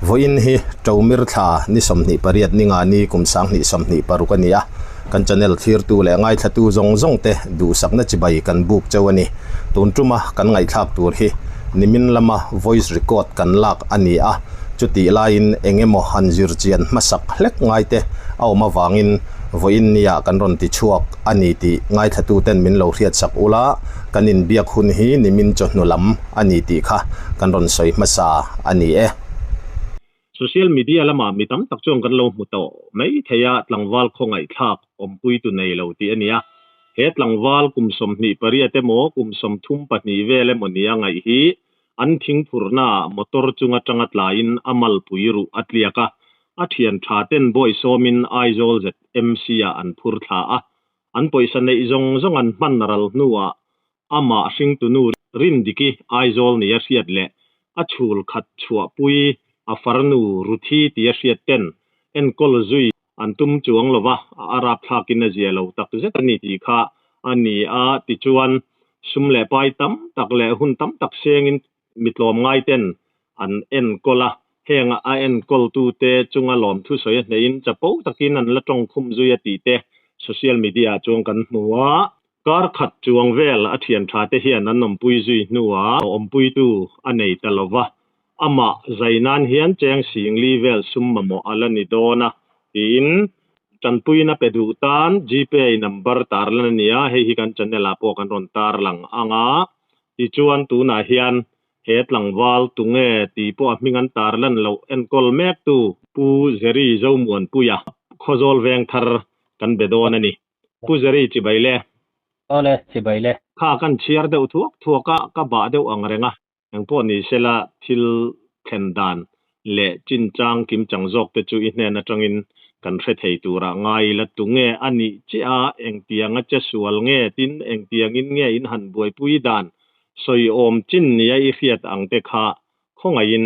Vawiin hi Ṭomir thla ni 28 ni nga ni kum 2026 a ni a, kan channel thlirtu leh ngaithlatu zawng zawng te duhsakna chibai kan buk cheu a ni. Tun ṭuma kan ngaihthlak tur hi nimin lama voice record kan lak a ni a, chutih laiin eng emaw han zir chian hmasak hlek ngai te a awm avangin vawiin nia kan rawn ti chhuak a ni tih ngaithlatu ten min lo hriatsak ula, kan inbiak hun hi nimin chawhnu lam a ni tih kha kan rawn sawi hmasa a ni e. Social media lamah mi tam tak chuan kan lo hmu tawh mai thei a, tlangval khawngaihthlak awmpuitu nei lo tih a ni a. He tlangval kum 28 emaw kum 32 vel emaw nia ngaih hi an thingphurhnaah motor chung atanga tlaiin a malpui ruh a tliak a, a thian tha ten bawi sawmin Aizawl ZMC ah an phur thla a, an pawisa neih zawng zawng an hman ral hnuah Amah hringtunu Rindiki Aizawl nia hriat leh a chhul khat chhuahpui a farnu Ruthi tia hriat ten enkawl zui an tum chuang lo va, a rapthlakin a zia lo tak zet a ni tih kha a ni a, tichuan sum leh pai tam tak leh hun tam tak sengin mi tlawmngai ten an enkawl a, heng a enkawltute chunga lawmthu sawi a hneihin chapo takin an la tawngkhum zui a tih te social media ah chuan kan hmu a. Kar khat chuang vel a thian tha te hian an awmpui zui hnuah awmpuitu a nei ta lo va, amah zai nan hian cheng singli vel sum mamawh a la ni dawn a tiin tanpuina pe duh tan Gpay number tarlan a ni a, hei hi kan channel ah pawh kan rawn tarlang ang a, tichuan tunah hian he tlangval tunge tih pawh a hming an tarlan loh enkawl mek tu Pu Zeri Zomuanpuia Khawzawl Vengthar kan be dawn a ni. Pu Zeri chibai le. Awle, chibai le. Kha kan chhiar deuh thuak thuak a, ka bah deuh ang reng a. Engpawh ni sela thil thlen dan leh chinchang kimchang zawk te chu i hnen atangin kan hre thei turah ngai ila tunge a nih chiah a, engtianga che sual nge tin engtiangin nge in han buaipui dan sawiawm chin nia i hriat ang te kha khawngaihin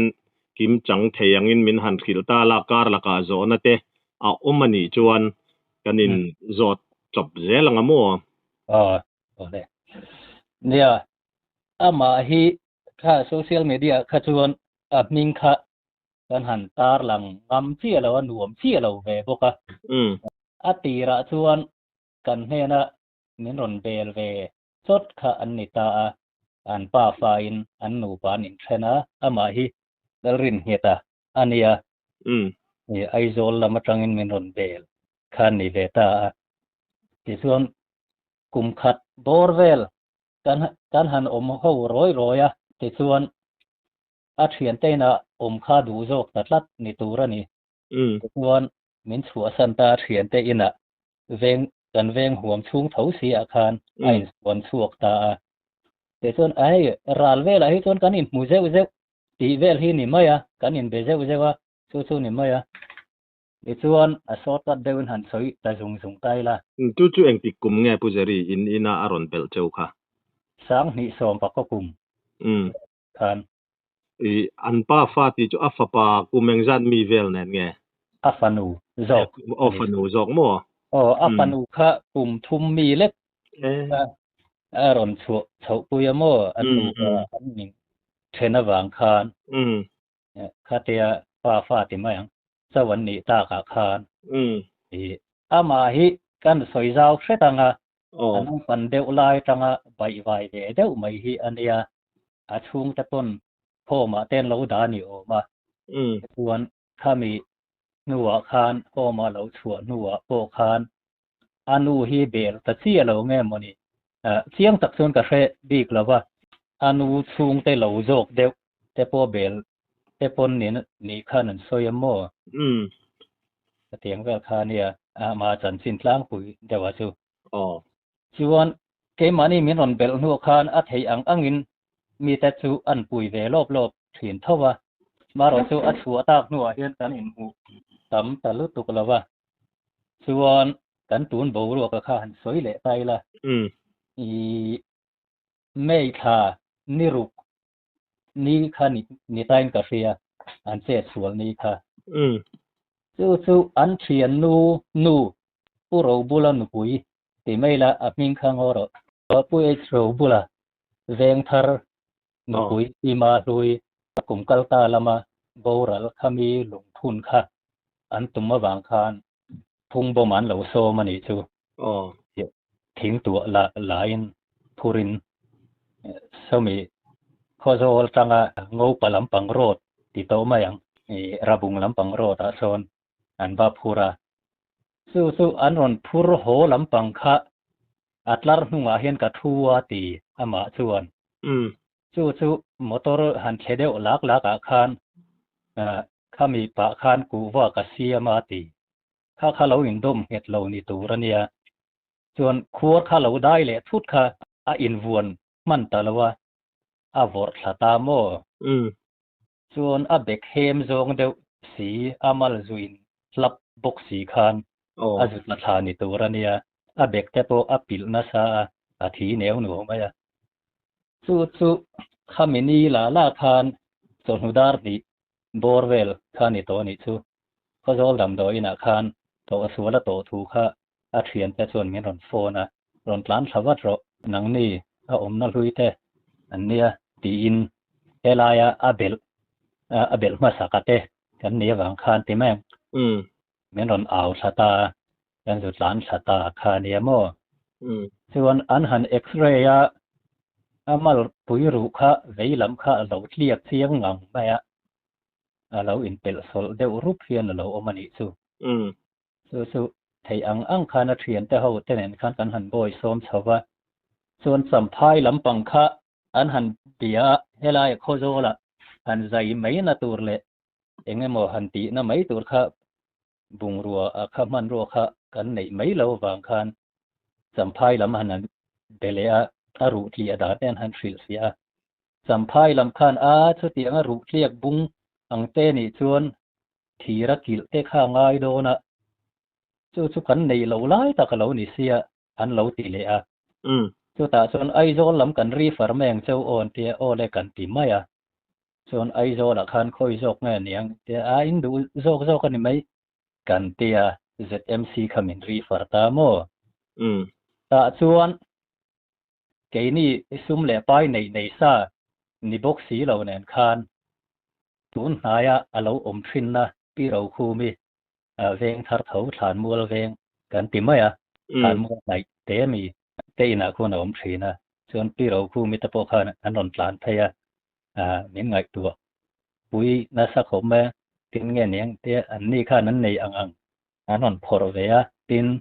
kimchang thei angin min han hrilh ta la kar lakah zawhna te a awm a nih chuan kan in zawt chawp zel ang a maw? Aw, awle. Nia, amah hi kha social media kha chuan a hming kha kan han tar lang ngam chiah lo a, nuam chiah lo ve bawk a. A tirah chuan kan hnena min rawn bel ve chawt kha an ni ta a, an pa fain an nupa an inthen a, amah hi Lalrinnghet-a a nia. Aizawl lam atangin min rawn bel kha an ni ve ta a. Tichuan kum khat bawr vel kan kan han awm ho rawi rawi a, tichuan a thiante inah awm kha duh zawk ta tlat ni tur a ni. Tichuan min chhuahsan ta a thiante inah veng kan veng huam chhung tho si ah khan a insuan chhuak ta a. Tichuan a hei ral velah hi chuan kan inhmu zeuh zeuh tih vel hi ni mai a, kan inbe zeuh zeuh a, chu chu ni mai a. Tichuan a shortcut deuhin han sawi ta zung zung ta ila. Chu chu engtik kum nge Pu Jerry in ina a rawn belh cheu kha? 2019 kum khan. I an pa fa tih chu a fapa kum engzat mi vel nen nge? A fanu zawk. Aw fanu zawk maw? Aw a fanu kha kum thum mi lek a rawn chhuah chhoh pui a maw? An nupa an ning then avang khan khatia pa fa ti mai ang chauh an nih takah khan i amah hi kan sawi zau hret ang a, a naupang deuh lai atanga baihvai ve deuh mai hi a nia, a chhungte pawn home ah te an lo dah a ni awm a, chuan khami hnuah khan home a lo chhuah hnuah pawh khan a nu hi bel ta chiah lo nge mawni chiang tak chuan ka hre bik lo va, a nu chhungte lo zawk deuh te pawh bel te pawn ni khan an sawi a maw? Hetiang vel kha nia amah chanchin tlangpui deuh a chu. Chuan keimahni min rawn belh hnuah khan a theih ang angin mite chu an pui ve lawp lawp thin tho a, marawh chu a chhuah tak hnuah hian kan inhmuh tam ta lutuk lo va. Chuan kan tun boruaka kha han sawi leh ta ila. I May thla ni ruk ni kha ni tain ka hria an chet sual ni kha. Chu chu an thian nu nu Pu Robula nupui ti mai la a hming kha ngaw rawh. Pu H Robula Vengthar nupui Ima Hlui kum kal ta lama boral khami lungphun kha an tum avang khan phungbawm an lo sawm a nih chu. Aw. Thing tuah la lain phurin sawmi Khawzawl tanga Ngopa lampang road ti tawh mai ang Rabung lampang road ah sawn an va phur a. Chu chu an rawn phur haw lampang kha a tlar hnungah hian ka thu a ti amah chuan. Chu chu motor han thle deuh lak lak ah khan khami pah khan kuhva ka siam a ti. Kha kha lo indawm nghet lo ni tur a nia. Chuan khuar kha lo dai leh thut kha a invuan hman ta lo a, a vawrh thla ta maw? Chuan a bek hem zawng deuh si, a mal zuin hlap bawk si khan a zut la thla ni tur a nia. A bek te pawh a pilh nasa a, a thi neu nuau mai a. Chu chu khami ni la la khan chawhnu dar hnih bawr vel kha ni tawh a nih chu. Khawzawl damdawi inah khan tawh sual a tawh thu kha a thiante chuan min rawn phone a, rawn tlan thla vat rawh, nangni a awmna hlui te an nia tiin helaia a belh a belh hmasak a te kan nih avang khan ti mai ang. Min rawn au thla ta a, kan zu tlan thla ta kha nia maw? Chuan an han x-ray a, a malpui ruh kha vei lam kha a lo tliak chiang ngang mai a, a lo inpelh sawlh deuh rup hian a lo awm a nih chu. Chu chu theih ang ang khan a thiante ho te nen khan kan han bawi sawm chho va, chuan Champhai lampang kha an han bia a, helai Khawzawlah han zai mai na tur leh eng emaw han tihna mai tur kha bungrua a kha hmanrua kha kan neih mai lo vang khan Champhai lam han han be leh a, a ruh tliah dan te an han hrilh fiah a. Champhai lam khan a chutiang a ruh tliak bung ang te nih chuan thir a kilh te kha a ngai dawn a, chu chu kan neih loh lai tak a lo ni sia an lo ti leh a. Chutah chuan Aizawl lam kan ri far mai ang cheu aw an tia, aw le kan ti mai a. Chuan Aizawlah khan khawi zawk nge aniang tia, a in duh zawk zawk a ni mai kan tia, ZMC kha min ri far ta maw? Tah chuan keini sum leh pai neih nei sa ni bawk si lo nen khan tun hnaia a lo awm thinna Pi Rokhumi veng thar tho Thlanmual veng kan ti mai a, Thlanmual hnaih te mi te inah khuan a awm thin a, chuan Pi Rokhumi te pawh khan an rawn tlan phei a, min ngaihtuah pui nasa khawp mai a, tin nge niang tia an ni khan an nei ang ang an rawn phawrh ve a, tin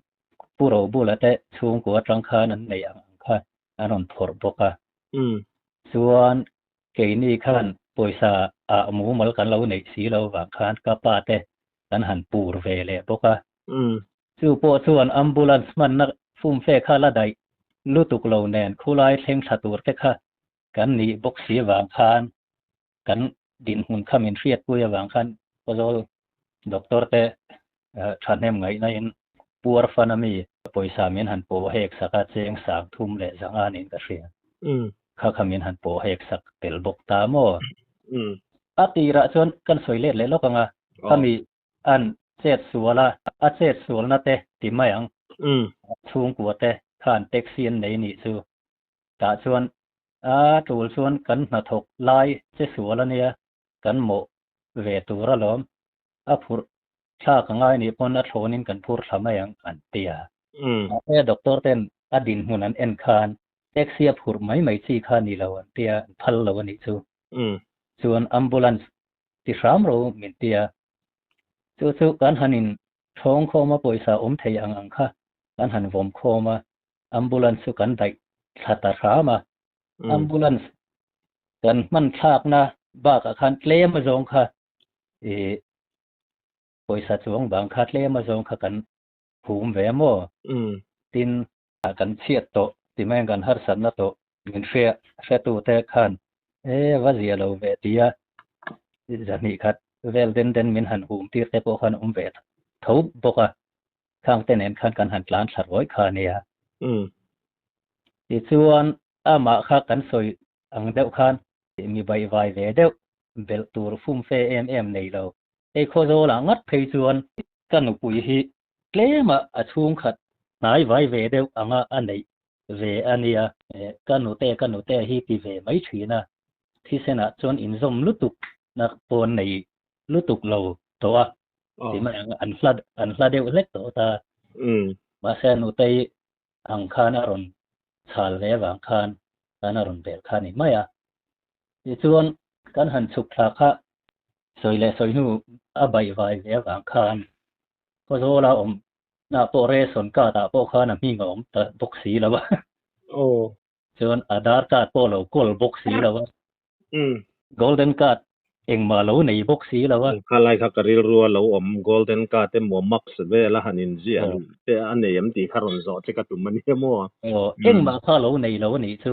Pu Robula te chhungkua atang khan an nei ang ang kha an rawn phawrh bawk a. Chuan keini khan pawisa ah mumal kan lo neih si lo vang khan ka pa te kan han pur ve leh bawk a. Chu pawh chuan ambulance hmanna fumfe kha la daih lutuk lo nen khulai thleng thla tur te kha kan nih bawk si vang khan kan dinhmun kha min hriatpui avang khan Khawzawl doctor te thahnem ngaihna in puar fan ami pawisa min han pawh hek sak a, cheng sang thum leh zanga niin ka hria. Kha kha min han pawh hek sak tel bawk ta maw? A tirah chuan kan sawi let leh lawk ang a, khami an chet sual a, a chet sualna te ti mai ang, chhungkua te khan taxi an nei nih chu. Tah chuan a tul chuan kan hnathawk lai che sual a nia, kan mawh ve tur alawm. A phurh thlak a ngai nih pawn a thlawnin kan phur thla mai ang an ti a. Mahse doctor ten a dinhmun an en khan taxi a phurh mai mai chi kha ni lo an ti a, an phal lo a nih chu. Chuan ambulance ti hram ro min ti a. Chu chu kan han in thawng khawm a pawisa awm thei ang ang kha kan han vawm khawm a, ambulance chu kan daih thla ta hram a. Ambulance kan hman thlakna bakah khan tlem azawng kha ih pawisa chuang bang kha tlem azawng kha kan hum ve maw? Tin, kan chhiat tawh ti mai ang kan harsatna tawh min hria hretute khan e va zia lo ve tia zahnih khat vel den den min han hum tir te pawh khan awm ve tho bawk a. Khang te nen khan kan han tlan thla ruai kha a nia. Tichuan amah kha kan sawi ang deuh khan mi baihvai ve deuh belh tur fumfe em em nei lo. Hei Khawzawlah ngat phei chuan ka nupui hi tlema a chhungkhat hnai vai ve deuh anga a neih ve a nia. Ka nute ka nute hi ti ve mai thin a, thisenah chuan inzawm lutuk na pawn nei. lutuk lo tawh a ti mai ang an hla an hla deuh hlek tawh ta mahse a nutei ang khan a rawn chhal ve avang khan khan a rawn bel kha a ni mai a tichuan kan han chhuk thla kha sawi leh sawi hnu a baih vai ve avang khan Khawzawla awm na pawh ration card ah pawh khan a hming a awm ta bawk si lo a. Aw. Chuan Aadhaar card pawh lo kawl bawk si lo a. Golden card engmah lo nei bawk si lo a. Kha lai kha ka rilru a lo awm golden card emaw max vel a han inziah te a nei em tih kha rawn zawh che ka tum a nia maw. Aw engmah kha lo nei lo a nih chu.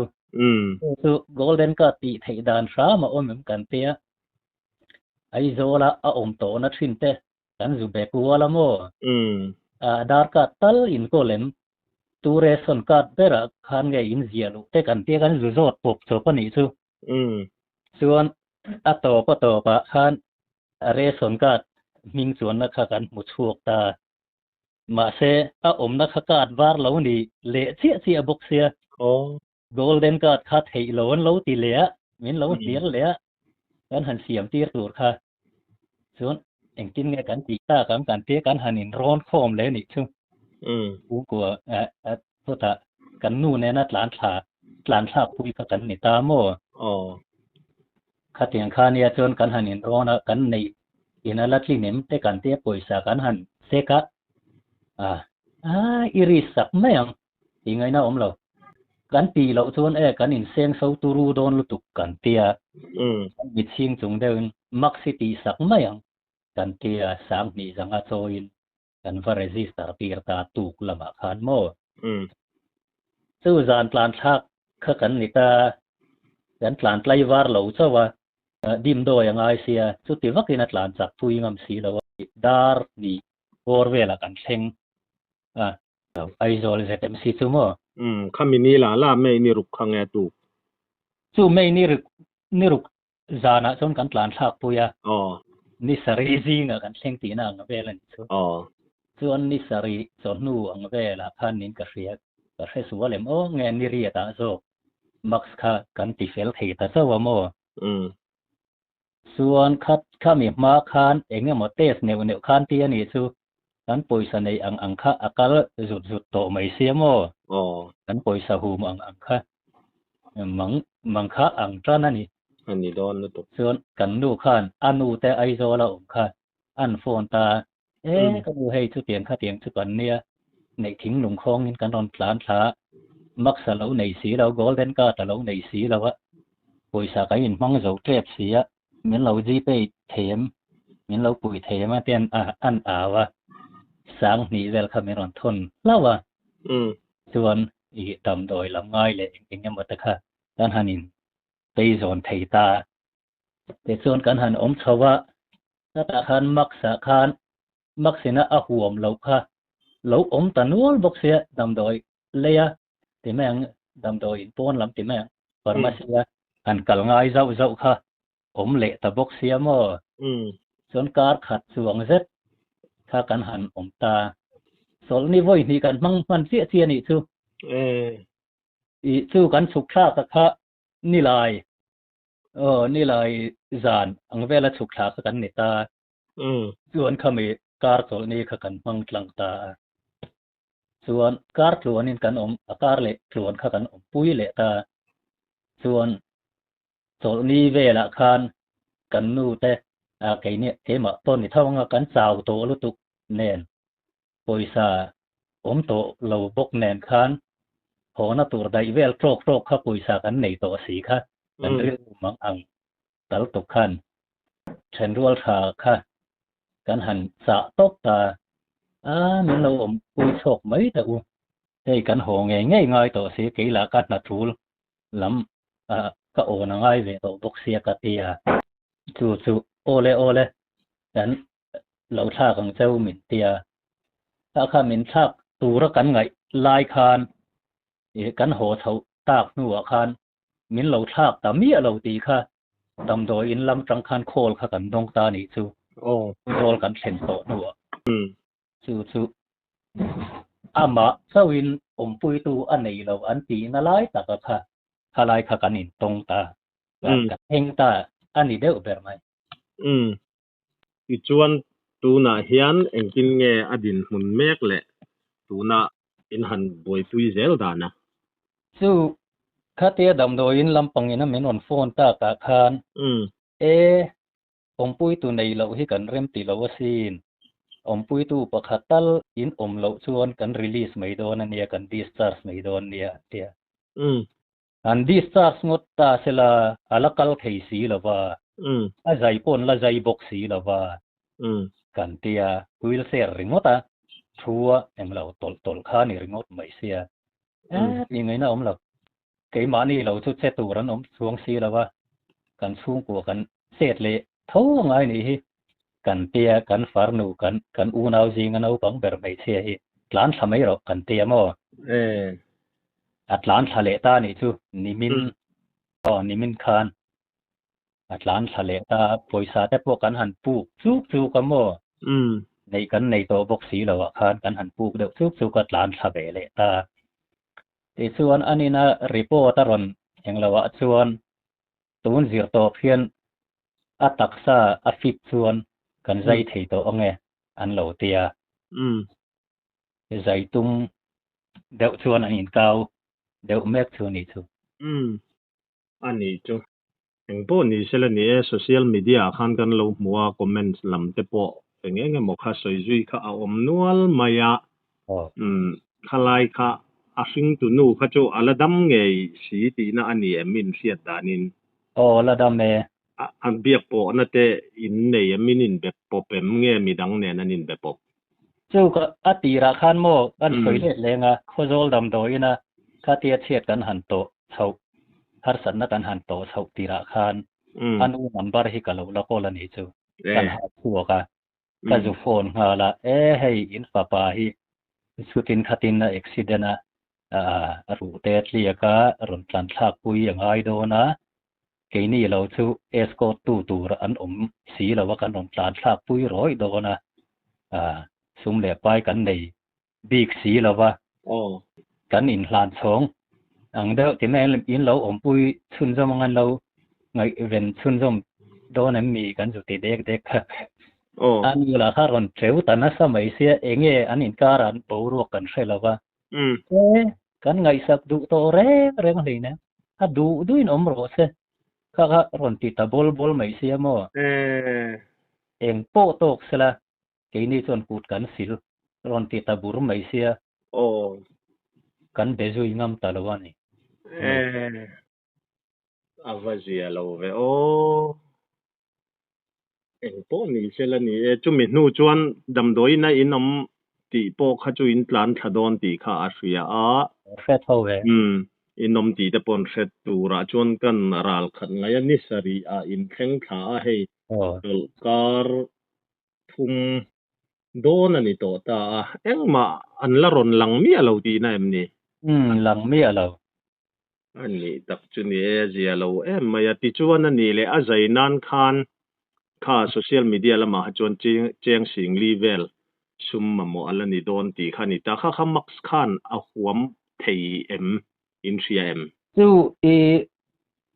Chu chu golden card tih theih dan hram a awm em kan tia. Aizawla a awm tawhna thin te Kan zu be kual a maw? Aadhaar card tal in kawl em? Tu ration card berah khan nge in ziah luh te kan tia kan zu zawt pawp chawp a nih chu. Chuan a tawp a tawpah khan ration card hming chuanna kha kan hmu chhuak ta. Mahse a awmna kha card var lo ni leh chiah chiah bawk sia. Golden card kha theih lo an lo ti leh a, min lo hnial leh a, kan han siam tir tur kha chuan engtin nge kan tih tak ang kan tia kan han inrawn khawm leh nih chu. Chhungkua chutah kan nu nena tlan thla tlan thlak pui kha kan ni ta maw? Khatiang kha nia chuan kan han inrawn a, kan neih in a la tlin em te kan tia pawisa kan han sek a, a i risk sak mai ang. Tih ngaihna awm lo. Kan tih loh chuan e kan inseng so turu dawn lutuk kan tia. Kan mit chhing chung deuhin Max hi tih sak mai ang kan tia Sanghnih zanga chawiin kan va register tir ta tuk lamah khan maw. Chu zan tlan thlak kha kan ni ta, kan tlan tlai var lo chauh a, dimdawi a ngai sia, chuti vakin a tlan chak pui ngam si lo a, dar hnih bawr velah kan thleng a. Aizawl ZMC chu maw? Umm, khami ni la la May ni ruk kha nge tuk? Chu May ni ruk ni ruk zanah chuan kan tlan thlak pui a. Aw. Ni sarih zingah kan thleng tihna ang vel a ni chu. Aw. Chuan ni sarih chawhnu ang velah khan nin ka hria, ka hre sual em aw nge ni riatah zawk Max kha kan ti fel thei ta chauh a maw? Umm. Chuan kha khami hma khan eng emaw test neuh neuh khan ti a nih chu Kan pawisa nei ang ang kha a kal zut zut tawh mai sia maw? Aw. Kan pawisa hum ang ang kha mang mang kha ang tan a ni. A ni dawn lutuk. Chuan kan nu khan a nu te Aizawl a awm kha an phone ta a, E ka nu hei chutiang khatiang chu kan nia, neih thing lungkhawngin kan rawn tlan thla a, Max a lo nei si lo, Golden Card a lo nei si lo a, pawisa kan inhmang zo tep si a, Min lo Gpay thei em? Min lo pui thei em a ti an an au a, Sanghnih vel kha min rawn thawn hlauh a, chuan i damdawi lam ngai leh eng eng emaw te kha kan han in pei zawn thei ta. Tichuan kan han awm chho a, hetah khan Max ah khan Max ina a huam loh kha lo awm ta nual bawk sia damdawi lei a ti mai ang, damdawi in pawn lam ti mai ang, pharmacy a han kal ngai zauh zauh kha awm leh ta bawk sia maw? Chuan kar khat chuang zet kha kan han awm ta. Chawlhni vawi hnih kan hmang hman chiah chiah a nih chu. Ih chu kan chhuk thlak a kha nilai, aw nilai zan ang vela chhuk thlak kha kan ni ta. Chuan khami kar chawlhni kha kan hmang tlang ta a. Chuan kar tluanin kan awm, a kar leh tluan kha kan awmpui leh ta. Chuan chawlhni velah khan kan nu te, keini keimah pawh ni tho anga kan chau tawh lutuk nen, pawisa awm tawh lo bawk nen khan hawna tur daih vel tawk tawk kha pawisa kan nei tawh si kha kan rilru mang ang tal tuk khan thenrual tha kha kan han chah tawp ta a, min lo awm pui chhuak mai ta u, hei kan haw ngei ngei ngai tawh si, kei lah ka hna tul lam ka awn a ngai ve tawh bawk sia ka ti a, chu chu awle awle kan lo thlak ang cheu min ti a, tah kha min thlak tura kan ngaih lai khan kan haw chhoh tak hnuah khan min lo thlak ta miah lo tih kha damdawi in lam tang khan call kha kan dawng ta nih chu zawl kan thlen tawh hnuah chu chu amah chauhin awmpuitu a nei lo an tihna lai taka kha khalai kha kan intawng ta kan thleng ta a ni deuh ber mai. Tichuan tunah hian engtin nge a dinhmun mek leh tuna in han buaipui zel dan a? Chu khatia damdawiin lampangin a min rawn phone takah khan, E, awmpuitu nei loh hi kan rem ti lo asin. Awmpuitu pakhat tal in awm loh chuan kan release mai dawn a nia, kan discharge mai dawn nia a tia. An discharge ngawt ta sela a la kal thei si lo va, a zai pawh an la zai bawk si lo va, kan tia wheelchair ringawt a thu a englo tawlh tawlh kha a ni ringawt mai sia. Tih ngaihna awm lo. Keimahni lo chu che tur an awm chuang si lo va, kan chhungkua kan chet leh tho a ngai nih hi. Kan tia kan farnu kan kan unau zinga naupang ber hmeichhia hi tlan thla mai rawh kan tia maw? A tlan thla leh ta nih chu nimin aw nimin khan a tlan thla leh ta pawisa te pawh kan han puk chuk chuk a maw? Neih kan nei tawh bawk si lo ah khan kan han puk deuh chuk chuk a tlan thla ve leh ta. Tichuan anina report a rawn englo ah chuan tun zir tawp hian a taksa a fit chuan kan zai thei tawh ange an lo ti a. Zai tum deuh chuan an inkau deuh mek chu a nih chu. A nih chu. Eng pawh ni sela ni e, social media ah khan kan lo hmu a, comments lam te pawh eng eng emaw kha sawi zui kha a awm nual mai a. Khalai kha a hringtu nu kha chu a la dam ngei si tihna a ni em inhriat danin? Aw, la dam e. A biak pawhna te in nei em, in inbe pawp em nge midang nen an inbe pawp? Chu ka a tirah khan maw kan sawi let leng a, Khawzawl damdawiin a khatia chhiat kan han tawh chhoh, harsatna kan han tawh chhoh tirah khan a nu number hi ka lo la kawl a nih chu. Kan ha chhuak a, ka zu phone nghal a, e hei in fapa hi chutin khatin a accident a, a ruh te tliak a, rawn tlan thlak pui a ngai dawn a, keini lo chu escort tu tur an awm si lo a, kan rawn tlan thlak pui rawih dawn a, sum leh pai kan nei bik si lo va, kan inhlan chhawng ang deuh ti mai in lo awmpui chhunzawm ang an lo ngaihven chhunzawm dawn em mi kan zu ti dek dek kha. A nu lah kha rawn teu ta nasa mai sia enge an inkar an boruak kan hre lo va. E kan ngaihsak duh tawh reng reng hleinem a duh duhin awm rawh se kha kha rawn ti ta bawl bawl mai sia maw. Eng pawh tawk sela Keini chuan kut kan sil rawn ti ta bur mai sia. Aw. Kan be zui ngam ta lo a ni. Eh. A va zia lo ve aw. Eng pawh ni se la ni e. Chumi hnu chuan damdawiin a in awm tih pawh kha chu in tlan thla dawn tih kha a hria a. Hre tho ve. Umm. In awm tih te pawh an hre turah chuan kan ral khat ngai a ni sarih ah in thleng thla a hei. Chawlh kar thum dawn a ni tawh ta a, engmah an la rawn lang miah lo tihna em ni? Umm, lang miah lo. A nih tak chu ni e, a zia lo em mai a. Tichuan a nih leh a zai nan khan kha social media lamah kha chuan cheng singli vel sum mamawh a la ni dawn tih kha a ni ta. Kha kha Max khan a huam thei em? In hria em? Chu i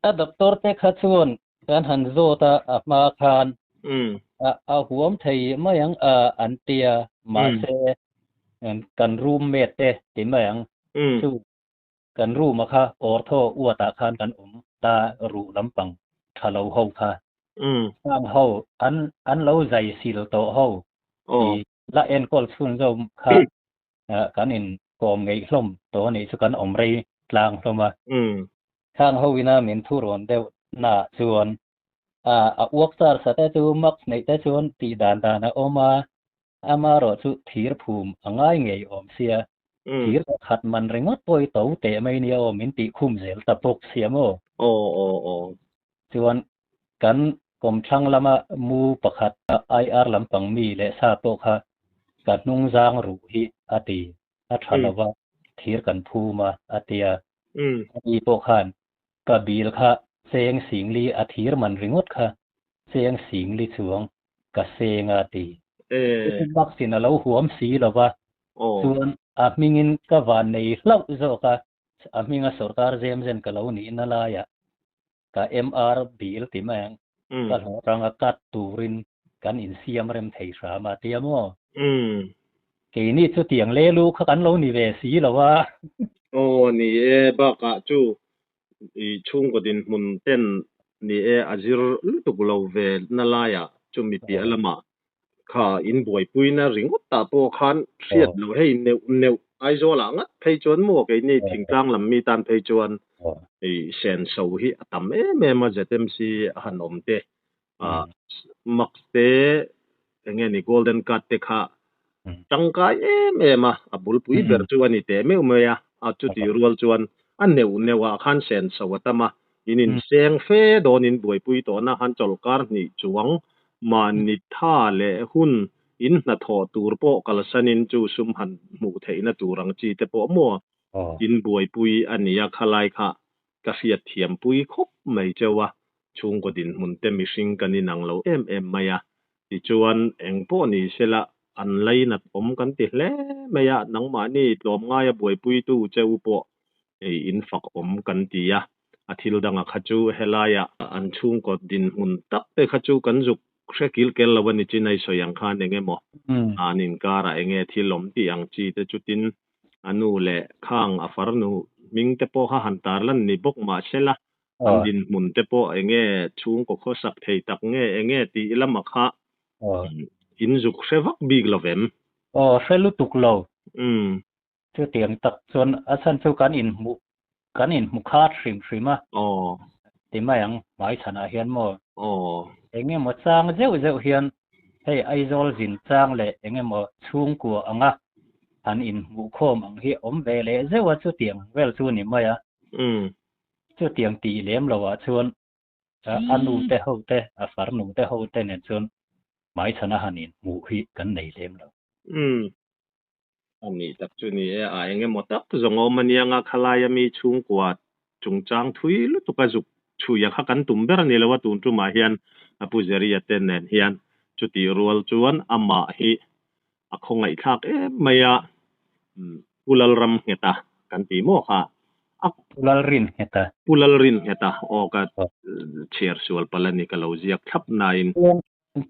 a doctor te kha chuan kan han zawt a, a hma khan a huam thei mai ang a an ti a, mahse kan roommate te ti mai ang chu kan room a kha ortho uat ah khan kan awm ta ruh lampang tha lo ho kha khang ho an an lo zai sil tawh ho i la enkawl chhunzawm kha kan in kawm ngeih hlawm tawh anih chu kan awm rei tlang hlawm a. Khang ho ina min thu rawn deuh na chuan a uak char sa te chu max neih te chuan tih dan dan a awm a, amarawh chu thir phum a ngai ngei awm sia, thir pakhat man ringawt pawh i to teh mai nia aw min tih khum zel ta bawk sia maw? Chuan kan kawmthlang lama mu pakhat IR lampang mi leh sa pawh kha ka hnungzang ruh hi a ti, a tha lova thir kan phum a, a ti a. Ani pawh khan ka bil kha cheng singli a thir man ringawt kha cheng singli chuang ka seng a ti. Vaccine a lo huam si lova, chuan a hmingin ka van nei hlauh zawk a, a hminga sorkar zem zen ka lo nihna laiah ka MR bil ti mai ang, ka hlawh atanga cut turin. kan insiam rem thei hram a tia maw? Keini chu tiang le lu kha kan lo ni ve si lo a. Aw ni e, bakah chu i chhungkaw dinhmun ten ni e a zir lutuk lo ve na laiah chumi piah lamah kha in buaipuina ringawt tah pawh khan hriat loh hei neuh neuh Aizawlah ngat phei chuan maw keini thingtlang lam mi tan phei chuan i senso hi a tam em em a ZMC a han awm te max te enge ni golden card te kha tangkai em em a a bulpui ber chu a ni teh meuh mai a a chuti rual chuan a neuh neuh ah khan senso a tam a in inseng fe dawn in buaipui tawhna han chawlhkar hnih chuang mahni tha leh hun in hnathawh tur pawh kalsanin chu sum han hmuh theihna tur ang chi te pawh maw in buaipui a nia khalai kha ka hriat thiampui khawp mai cheu a, chhungkaw dinhmun te mihring kan inang lo em em mai a, tichuan eng pawh ni sela an lainat awm kan ti hle mai a, nangmahni tlawmngaia buaipuitu cheu pawh hei in fak awm kan ti a, a thil danga kha chu helaia an chhungkaw dinhmun tak te kha chu kan zuk hre kil kel lo a ni chin a i sawi ang khan eng emaw an inkarah eng nge thil awm tih ang chi te chutin a nu leh khang a farnu hming te pawh kha han tarlan ni bawk mahsela an dinhmun te pawh eng nge chhungkaw khawsak thei tak nge eng nge tih lama kha in zuk hre vak bik lo vem. Aw hre lutuk lo. Chutiang tak chuan a chhan chu kan inhmuh kan inhmu khat hrim hrim a. Aw. Ti mai ang hmaichhanah hian maw? Aw. Eng emaw chang zeuh zeuh hian hei Aizawl zin chang leh eng emaw chhungkua anga han inhmuh khawm ang hi awm ve leh zeuh a chutiang vel chu ni mai a. Chutiang tih lem loah chuan a nu te ho te a farnu te ho te nen chuan hmaichhana han inhmuh hi kan nei lem lo. A nih tak chu ni e, a eng emaw tak zawng awm a nia nga khalaia mi chhungkua chungchang thui lutuk a zuk chhui a kha kan tum ber a ni lo a tun tumah hian a Pu Zeria te nen hian chutih rual chuan amah hi a khawngaihthlak em mai a, Pu Lalramngheta kan ti maw kha a Pu Lalringheta. Pu Lalringheta aw ka chhiar sual palh a ni ka lo ziak thlap nain.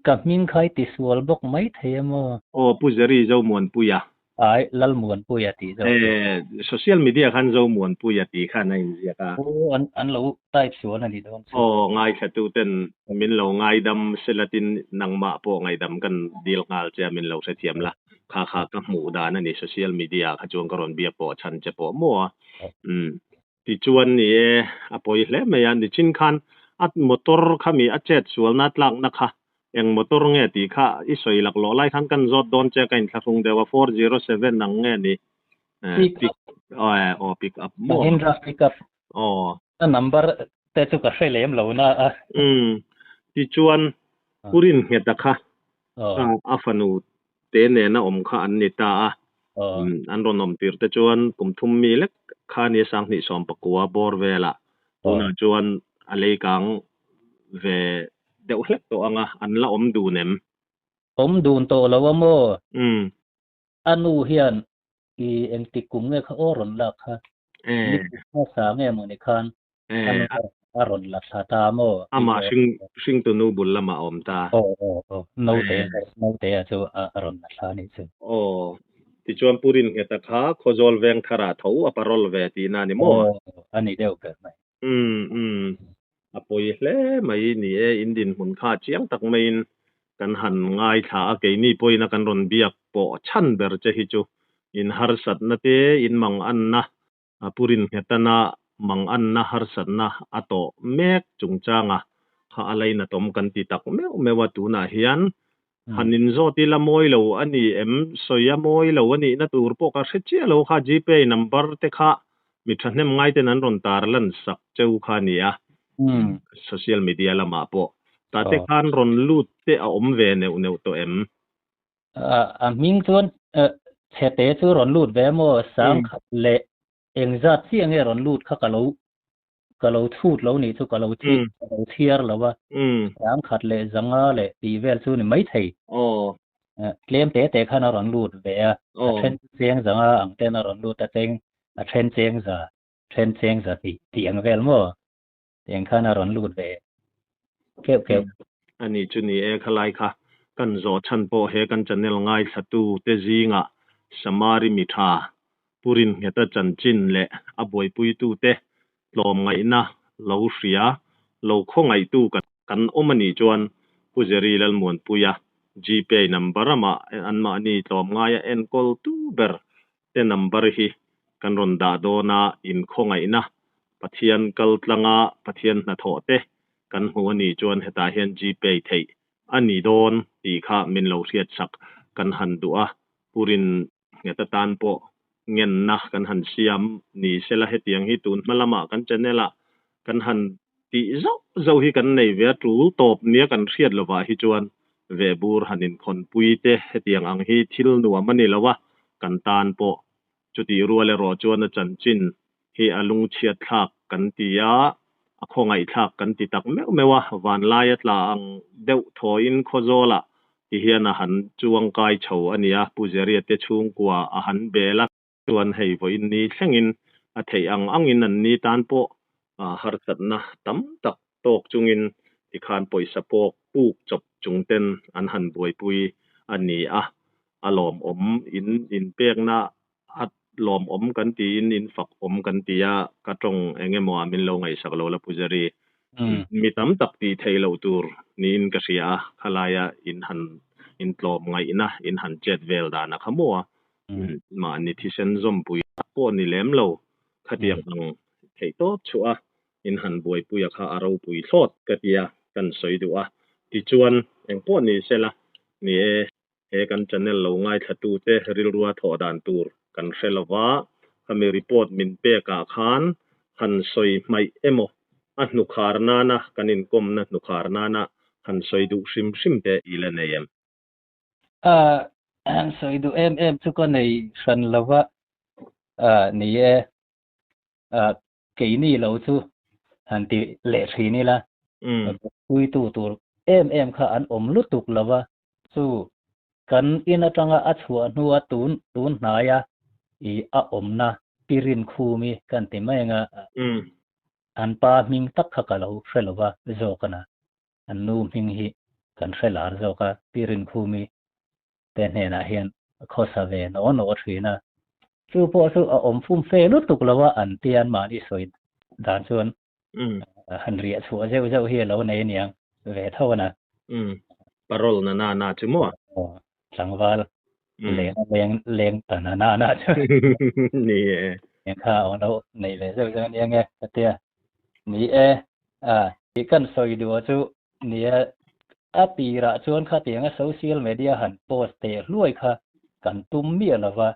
Ka hming kha i tisual bawk mai thei a maw? Aw, Pu Jerry Zomuanpuia. Ai, Lalmuanpuia tih zawk chu. E, social media khan Zomuanpuia tih khan a inziak a. Aw, an an lo type sual a nih dawn chu. Aw, ngaithlatuten min lo ngaidam selatin nangmah pawh ngaihdam kan dil nghal che a, min lo hrethiam la. Kha kha ka hmuh dan a ni, social media kha chuan ka rawn biak pawh chhan che pawh maw a. Umm. Tichuan ni e, a pawi hle mai a, nichin khan a motor kha mi a chet sualna tlakna kha eng motor nge tih kha i sawi laklawh lai khan kan zawt dawn che ka inthlahrung deuh a, 407 ang nge ni? Pick up. Aw, pick up maw? Mahindra pick up. Aw. A number te chu ka hre lem lo na a. Umm, tichuan Pu Ringheta kha a fanu te nena awm kha an ni ta a, an rawn awm tir te chuan kum thum mi lek kha ni 2019 bawr velah tunah chuan a leikang ve deuh hlek tawh ang a, an la awm dun em? Awm dun tawh lo a maw? A nu hian i engtik kum nge kha aw rawn lak kha? Ni kum hmasa nge mawni khan a nu a rawn la thla ta maw? Amah hring hringtu nu bul lamah a awm ta. Aw aw aw naute naute a chu a rawn la thla anih chu. Aw tichuan Pu Ringheta kha Khawzawl veng tharah tho a parol ve tihna a ni maw? Aw a ni deuh ber mai. Umm umm a pawi hle mai ni e in dinhmun kha chiang tak maiin kan han ngaithla a keini pawhin a kan rawn biak pawh chhan ber che hi chu in harsatna te in manganna A pu Rinnghetana manganna harsatna a tawh mek chungchanga kha a lainatawm kan ti tak meuh meuh a, tunah hian han inzawt ila mawi lo a ni em? Sawi a mawi lo a nihna tur pawh ka hre chiah lo kha Gpay number te kha mi thahnem ngaiten an rawn tar lan sak cheu kha a ni a, social media lamah pawh tah te khan rawn lut te a awm ve neuh neuh tawh em? A hming chuan chhete chu rawn lut ve maw? Sangkhat leh engzat chiah nge rawn lut kha ka lo ka lo chhut lo nih chu ka lo ka lo chhiar lo a. Sangkhat leh zanga leh tih vel chu ni maithei. Tlem te te khan a rawn lut ve a. A then cheng zanga ang ten a rawn lut a cheng a then cheng za then cheng za tih tih ang vel maw? Tiang khan a rawn lut ve keuh keuh. A ni chu ni e khalai kha. Kan zawh chhan pawh he kan channel ngaithlatu te zingah Samari mi tha Pu Rinnghet-a chanchin leh a buaipuitute tlawmngaihna lo hria, lo khawngaihtu kan awm a nih chuan Pu Jerry Lalmuanpuia Gpay number amah anmahni tlawmngaia enkawltu ber te number hi kan rawn dah dawn a, inkhawngaihna Pathian kaltlanga Pathian hnathawh te kan hmu a nih chuan hetah hian Gpay theih a ni dawn tih kha min lo hriatsak kan han duh a, Pu Rin Nghet atan pawh ngenna kan han siam ni sela hetiang hi tun hma lamah kan channel ah kan han tih zauh zauh hi kan nei ve a tul tawp nia kan hriat lovah hi chuan vehbur han inkhawnpui te hetiang ang hi thil nuam a ni lo a kan tan pawh chutih rual erawh chuan a chanchin hi a lungchhiat thlak kan ti a a khawngaihthlak kan ti tak meuh meuh a vanlai a tla ang deuh thawiin Khawzawlah ti hian a han chuang kai chho a nia, Pu Zeria te chhungkua a han bel a, chuan hei vawiin ni thlengin a theih ang angin an ni tan pawh harsatna tam tak tawk chungin tikhan pawisa pawk puk chawp chung ten an han buaipui a ni a, a lawmawm in inpekna a lawmawm kan tiin in fak awm kan ti a, ka tawng eng emaw ah min lo ngaihsak lo la Pu Jerry. Mi tam tak tih theih loh tur niin ka hria a, khalaia in han in tlawm ngaihna in han chet vel dan a kha maw a, mahni thisen zawmpui pawh ni lem lo khatiang ang theih tawp chhuah a in han buaipui a kha a ropui thlawt ka tia kan sawi duh a, tichuan engpawh ni sela ni e. He kan channel lo ngaithlatute rilrua thawh dan tur kan hre lova, khami report min pek ah khan han sawi hmaih emaw a hnukhar nana kan inkawmna hnukhar nana han sawi duh hrim hrim te i la nei em? A han sawi duh em em chu ka nei hran lova, ni e, keini lo chu han ti leh thin ila, puitu tur em em kha an awm lutuk lova, Chu kan in atanga a chhuah hnua tun tun hnaia i a awmna Pirin Khumi kan ti mai anga an pa hming tak kha ka lo hre lova zawk ana an nu hming hi kan hre lar zawk a Pirin Khumi te hnenah hian khawsa ve naw naw thin a chu pawh chu a awm fum fe lutuk lova an tia an mahni sawi dan chuan han riah chhuah zeuh zeuh hi a lo nei aniang ve tho a na. Umm parole na na na chu maw? Aw tlangval leng a leng leng ta na na na chu. Ni e. Eng kha a lo nei ve zeuh zeuh aniang e ka tia. Ni e a tih kan sawi duh chu ni e a tirah chuan khatianga social media han post teh hluai kha kan tum miah lova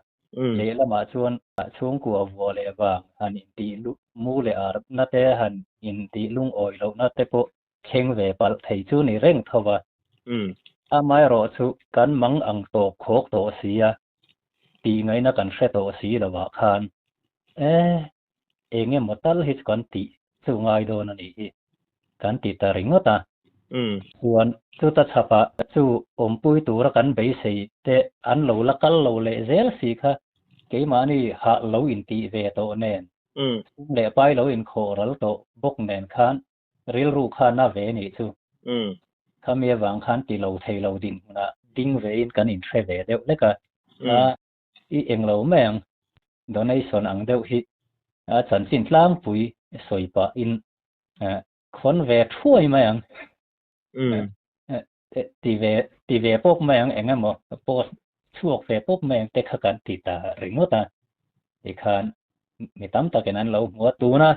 Lehlamah chuan chhungkua vuah leh vang han intih mu leh arna te han intih lungawi lohna te pawh thleng ve palh thei chu ni reng tho va. Amaherawh chu kan mang ang tawp khawk tawh si a, tih ngaihna kan hre tawh si lovah khan e, eng emaw tal hi chu kan tih chu ngai dawn a nih hi kan ti ta ringawt a. Chuan chuta chhapah chu awmpui tura kan beisei te an lo la kal lo leh zel si kha keimahni hah lo intih ve tawh nen, sum leh pai lo inkhawh ral tawh bawk nen khan rilru kha na ve nih chu. Khami avang khan ti lo thei lo dinhmunah ding vein kan inhre ve deuh lek a. I englo mai ang, donation ang deuh hi a chanchin tlangpui sawi pah in khawn ve thuai mai ang. Ti ve ti ve pawp mai ang eng emaw post chhuak ve pawp mai ang te kha kan ti ta ringawt a. Tikhan mi tam takin an lo hmu a, tuna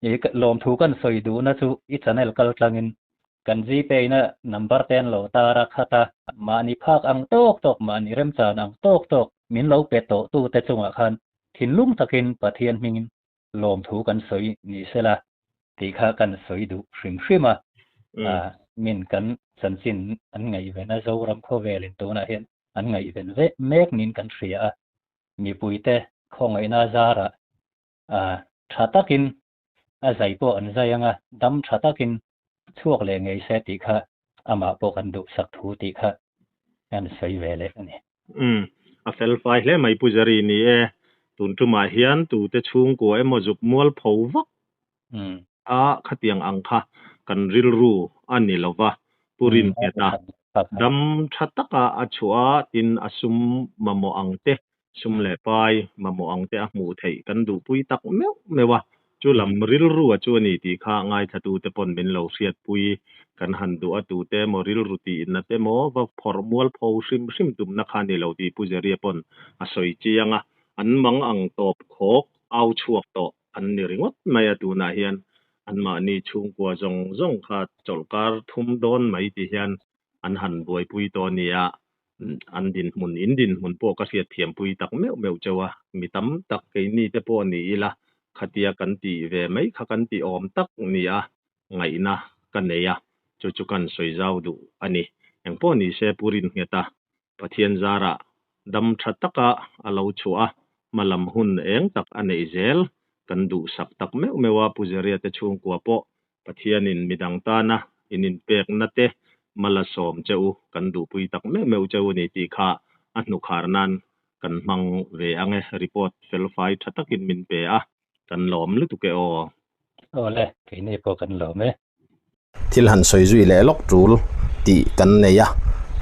i lawmthu kan sawi duhna chu i channel kal tlangin Kan Gpay na number te an lo tar a khat a, mahni phak ang tawk tawk, mahni remchan ang tawk tawk min lo pe tawh tu te chungah khan thinlung takin Pathian hmingin lawmthu kan sawi ni sela tih kha kan sawi duh hrim hrim a, min kan chanchin an ngaihven a, Zoram khawvelin tunah hian an ngaihven vek mek niin kan hria a, mipuite khawngaihna zarah tha takin a zai pawh an zai anga dam tha takin chhuak leh ngei se tih kha amah pawh kan duhsak thu tih kha kan sawi ve leh a ni. Umm, a fel fai hle mai Pu Jerry ni e, tun tumah hian tute chhungkua emaw zuk mual pho vak a khatiang ang kha kan rilru a ni lova, Pu Rinnghet a. Dam tha taka a chhuah a, tin a sum mamawh ang te, sum leh pai mamawh ang te a hmuh theih kan duhpui tak meuh meuh a. Chu lam rilru a chu a ni tih kha ngaithlatute pawn min lo hriatpui kan han duh a, tute emaw rilru tihna te maw va phawrh mualpho hrim hrim tumna kha a ni lo tih Pu Zeria pawn a sawi chiang a, an mang ang tawp khawk au chhuak tawh an ni ringawt mai a, tunah hian anmahni chhungkua zawng zawng kha chawlhkar thum dawn mai ti hian an han buaipui tawh a ni a, an dinhmun in dinhmun pawh ka hriat thiampui tak meuh meuh cheu a, mi tam tak keini te pawh ni ila khatia kan tih ve mai kha kan tih awm tak ni a ngaihna ka nei a, chu chu kan sawi zau duh a ni. Engpawh ni se Pu Rinnghet a, Pathian zarah dam tha taka a lo chhuah a, hmalam hun eng tak a neih zel kan duhsak tak meuh meuh a, Pu Zeria te chhungkua pawh Pathianin midang tana in inpekna te mal a sawm che u, kan duhpui tak meuh meuh che u ni tih kha a hnukhar nan kan hmang ve ang e, report felfai tha takin min pe a, kan lawm lutuk e aw. Awle, keini pawh kan lawm e. Thil han sawi zui leh lawk tul tih kan nei a,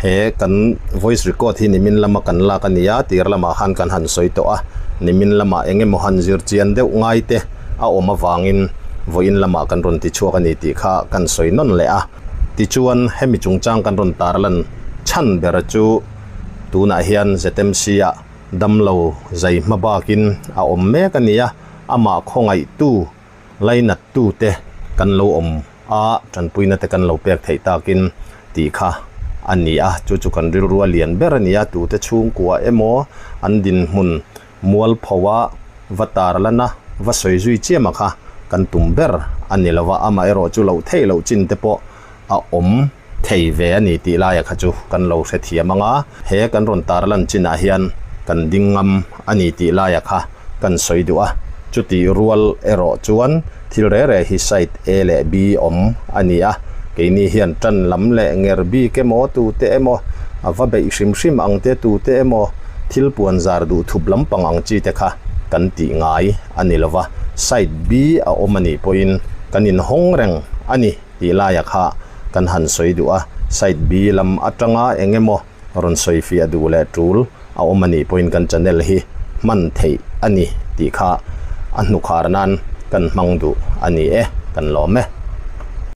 he kan voice record hi nimin lama kan lak a ni a, tir lamah khan kan han sawi tawh a, nimin lamah eng emaw han zir chian deuh ngai te a awm avangin vawiin lamah kan rawn ti chhuak a ni tih kha kan sawi nawn leh a. Tichuan hemi chungchang kan rawn tarlan chhan ber chu tunah hian ZMC ah damlo zai hma bakin a awm mek a ni a, amah khawngaihtu Lainattu te kan lo awm a, tanpuina te kan lo pek theih takin tih kha a ni a, chu chu kan rilru a lian ber a ni a, tute chhungkua emaw an dinhmun mualpho a va tarlan a, va sawi zui chiam a kha kan tum ber a ni lo va, amaherawh chu loh theih loh chin te pawh a awm thei ve a ni tih laia kha chu kan lo hrethiam ang a, he kan rawn tarlan chinah hian kan ding ngam a ni tih laia kha kan sawi duh a, chutih rual erawh chuan thil reh reh hi side A leh B awm a ni a, keini hian tan lam leh nger bik emaw tute emaw a va beih hrim hrim ang te tute emaw thil puan zar duh thup lampang ang chi te kha kan tih ngai a ni lova, side B a awm a nih pawhin kan inhawng reng a ni. Tih laia kha kan han sawi duh a, side B lam atanga eng emaw rawn sawi fiah duh leh tul a awm a nih pawhin kan channel hi hman theih a ni tih kha a hnukhar nan kan hmang duh a ni e, kan lawm e.